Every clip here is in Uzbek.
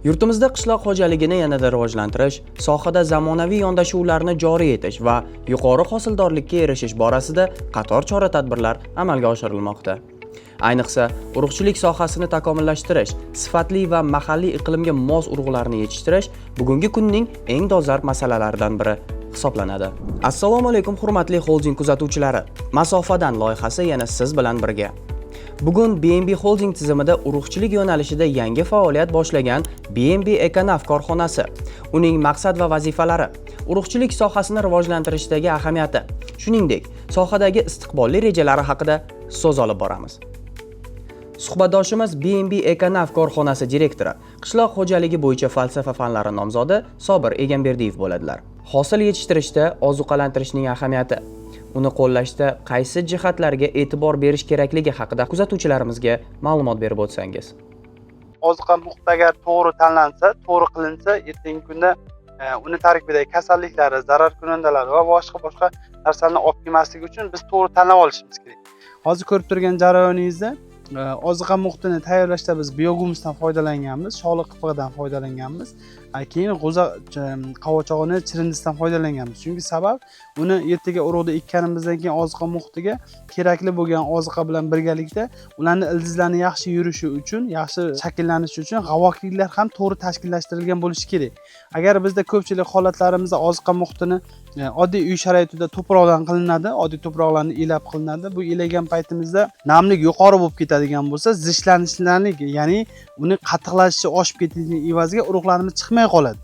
Yurtimizda qishloq xo'jaligini yanada rivojlantirish, sohada zamonaviy yondashuvlarni joriy etish va yuqori hosildorlikka erishish borasida qator chora-tadbirlar amalga oshirilmoqda. Ayniqsa, urug'chilik sohasini takomillashtirish, sifatli va mahalliy iqlimga mos urug'larni yetishtirish bugungi kunning eng dolzarb masalalaridan biri hisoblanadi. Assalomu alaykum, hurmatli xolding kuzatuvchilari. Masofadan loyihasi yana siz bilan birga. Bugun BNB Holding tizimida urug'chilik yo'nalishida yangi faoliyat boshlagan BNB Econav korxonasi, uning maqsad va vazifalari, urug'chilik sohasini rivojlantirishdagi ahamiyati, shuningdek, sohadagi istiqbolli rejalari haqida so'z olib boramiz. Suhbatdoshimiz BNB Econav korxonasi direktori, qishloq xo'jaligi bo'yicha falsafa fanlari nomzodi Sobir Egamberdiyev bo'ladilar. Hosil yetishtirishda ozuqalantirishning ahamiyati, uni qo'llashda qaysi jihatlarga e'tibor berish kerakligi haqida kuzatuvchilarimizga ma'lumot berib o'tsangiz. Oziqa muhiti agar to'g'ri tanlansa, to'g'ri qilinsa, ertangi kunda uni tarkibidagi kasalliklari, zararkunandalar va boshqa boshqa narsalarni olib kelmasligi uchun biz to'g'ri tanlab olishimiz kerak. Hozir ko'rib turgan jarayoningizda oziqa muhitini tayyorlashda biz biogumusdan foydalanganmiz, sholi qipig'idan foydalanganmiz, keyin g'o'za qovochog'ini chirindisidan foydalanganmiz. Chunki sabab, uni ertaga urug'ni ekkanimizdan keyin oziqa muhitiga kerakli bo'lgan oziqa bilan birgalikda ularni ildizlarni yaxshi yurishi uchun, yaxshi shakllanishi uchun g'avokliklar ham to'g'ri tashkillashtirilgan bo'lishi kerak. Agar bizda ko'pchilik holatlarimizda oziqa muhitini oddiy uy sharoitida tuproqdan qilinadi, oddiy tuproqlarni ilab qilinadi. Bu ilagan paytimizda namlik yuqori bo'lib ketadigan bo'lsa, zichlanishlarni, ya'ni uni qattiqlashishi oshib ketishining evaziga urug'larimiz chiqmay qoladi.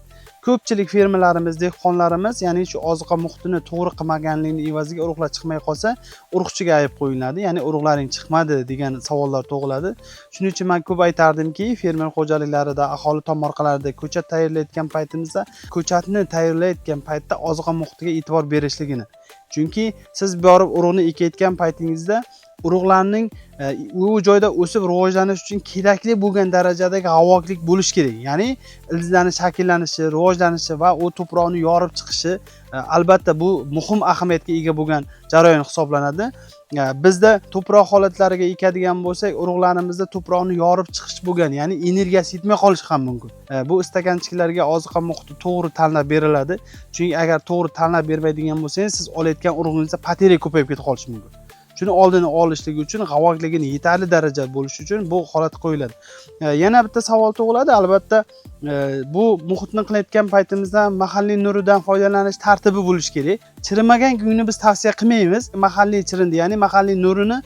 Ko'pchilik fermerlarimiz, dehqonlarimiz, ya'ni shu oziqa muhitini to'g'ri qilmaganligini evaziga urug'lar chiqmay qolsa, urug'chiga ayb qo'yiladi, ya'ni urug'laring chiqmadi degan savollar tug'iladi. Shuning uchun man ko'p aytardimki, fermer xo'jaliklarida, aholi tomorqalarida ko'chat tayyorlayotgan paytimizda, ko'chatni tayyorlayotgan paytda oziqa muhitiga e'tibor berishligini. Chunki siz borib urug'ni ekayotgan paytingizda urug'larning u joyda o'sib rivojlanish uchun kerakli bo'lgan darajadagi g'avoklik bo'lishi kerak, ya'ni ildizlarni shakllanishi, rivojlanishi va u tuproqni yorib chiqishi albatta bu muhim ahamiyatga ega bo'lgan jarayon hisoblanadi. Bizda tuproq holatlariga ekadigan bo'lsak, urug'larimizda tuproqni yorib chiqish bo'lgan, ya'ni energiyasi yetmay qolishi ham mumkin. Bu stakanchiklarga oziqa muhiti to'g'ri tanlab beriladi, chunki agar to'g'ri tanlab bermaydigan bo'lsangiz, siz olayotgan urug'ingizda потеря ko'payib ketib qolishi mumkin. Shuni oldini olishlik uchun, g'avokligini yetarli darajada bo'lishi uchun bu holat qo'yiladi. Yana bitta savol tug'iladi albatta, bu muhitni qilayotgan paytimizda mahalliy nuridan foydalanish tartibi bo'lishi kerak. Chirimagan gungni biz tavsiya qilmaymiz. Mahalliy chirindi, ya'ni mahalliy nurini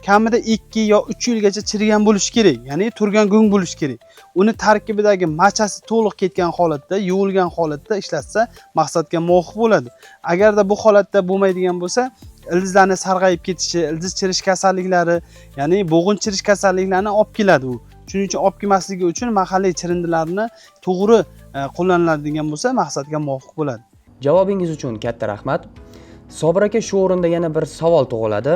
kamida 2 yo 3 yilgacha chirigan bo'lishi kerak, ya'ni turgan gung bo'lishi kerak. Uni tarkibidagi machasi to'liq ketgan holatda, yuvilgan holatda ishlatsa, maqsadga muvofiq bo'ladi. Agarda bu holatda bo'lmaydigan bo'lsa, ildizlarni sarg'ayib ketishi, ildiz chirish kasalliklari, ya'ni bo'g'in chirish kasalliklarini olib keladi u. Shuning uchun olib kelmasligi uchun mahalliy chirindilarni to'g'ri qo'llaniladigan bo'lsa, maqsadga muvofiq bo'ladi. Javobingiz uchun katta rahmat. Sobir aka, shu o'rinda yana bir savol tug'iladi.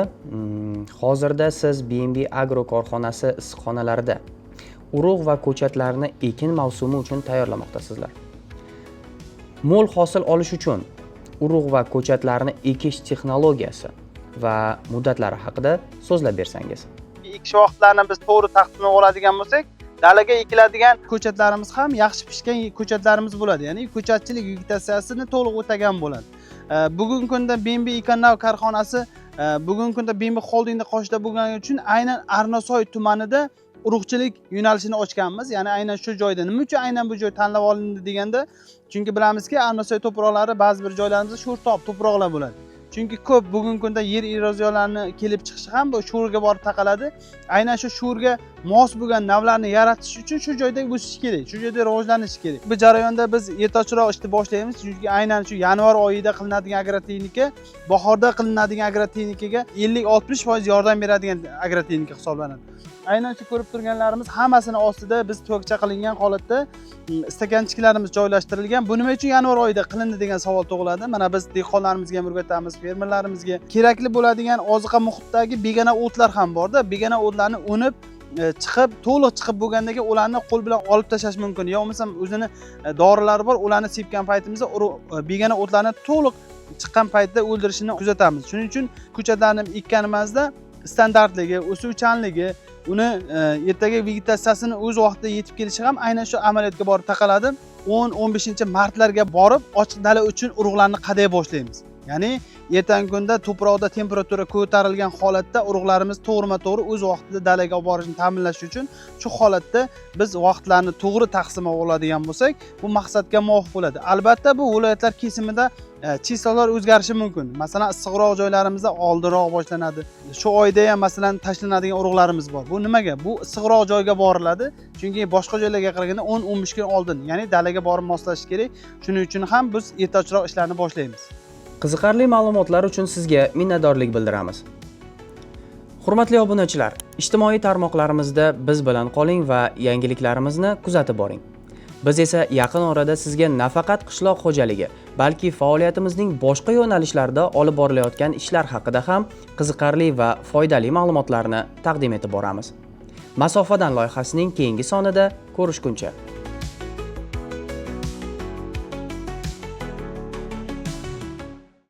Hozirda siz BNB Agro korxonasi issiqxonalarida urug' va ko'chatlarni ekin mavsumi uchun tayyorlamoqdasizlar. Mo'l hosil olish uchun urug' va ko'chatlarni ekish texnologiyasi va muddatlari haqida so'zlab bersangiz. Ekish vaqtlarini biz to'g'ri taqsimlab oladigan bo'lsak, dalaga ekiladigan ko'chatlarimiz ham yaxshi pishgan ko'chatlarimiz bo'ladi, ya'ni ko'chatchilik vegetatsiyasini to'liq o'tagan bo'ladi. Bugungi kunda BNB Econow korxonasi bugungi kunda BNB Holdingni qoshida bo'lgani uchun aynan Arnasoy tumanida urug'chilik yo'nalishini ochganmiz, ya'ni aynan shu joyda. Nima uchun aynan bu joy tanlab olindi deganda, chunki bilamizki, Arnasoy tuproqlari ba'zi bir joylarimizda sho'rtob tuproqlar bo'ladi. Chunki ko'p bugungi kunda yer eroziyalarini kelib chiqishi ham bu sho'rga borib taqaladi. Aynan shu sho'rga mos bo'lgan navlarni yaratish uchun shu joyda o'sishi kerak, shu joyda rivojlanishi kerak. Bu jarayonda biz ertachiroq ishni boshlaymiz, chunki aynan shu yanvar oyida qilinadigan agrotexnika bahorda qilinadigan agrotexnikaga 50-60% yordam beradigan agrotexnika hisoblanadi. Aynan shu ko'rib turganlarimiz hammasini ostida biz tuvakcha qilingan holatda stakanchiklarimiz joylashtirilgan. Bu nima uchun yanvar oyida qilindi degan savol tug'iladi. Mana biz dehqonlarimizga ham o'rgatamiz, fermerlarimizga kerakli bo'ladigan oziqa muhitdagi begona o'tlar ham borda. Begona o'tlarni unib chiqib, to'liq chiqib bo'lgandan keyin ularni qo'l bilan olib tashlash mumkin yo bo'lmasam o'zini dorilari bor, ularni sepgan paytimizda begona o'tlarni to'liq chiqqan paytda o'ldirishini kuzatamiz. Shuning uchun ko'chatlarni ekkanimizda Standartligi, o'suvchanligi, uni ertaga vegetatsiyasini o'z vaqtida yetib kelishi ham aynan shu amaliyotga borib taqaladi. 10-15 martlarga borib ochiq dala uchun urug'larni qaday boshlaymiz. Ya'ni ertangi kunda tuproqda temperatura ko'tarilgan holatda urug'larimiz to'g'rima-to'g'ri o'z vaqtida dalaga olib borishini ta'minlash uchun shu holatda biz vaqtlarni to'g'ri taqsimlab oladigan bo'lsak, bu maqsadga muvofiq bo'ladi. Albatta, bu viloyatlar kesimida число lar o'zgarishi mumkin. Masalan, issiqroq joylarimizda oldinroq boshlanadi. Shu oyda ham, masalan, tashlanadigan urug'larimiz bor. Bu nimaga? Bu issiqroq joyga boriladi. Chunki boshqa joylarga qaraganda 10-15 kun oldin, ya'ni dalaga borib moslashish kerak. Shuning uchun ham biz ertaroq ishlarni boshlaymiz. Qiziqarli ma'lumotlar uchun sizga minnatdorlik bildiramiz. Hurmatli obunachilar, ijtimoiy tarmoqlarimizda biz bilan qoling va yangiliklarimizni kuzatib boring. Biz esa yaqin orada sizga nafaqat qishloq xo'jaligi, balki faoliyatimizning boshqa yo'nalishlarida olib borilayotgan ishlar haqida ham qiziqarli va foydali ma'lumotlarni taqdim etib boramiz. Masofadan loyihasining keyingi sonida ko'rishguncha.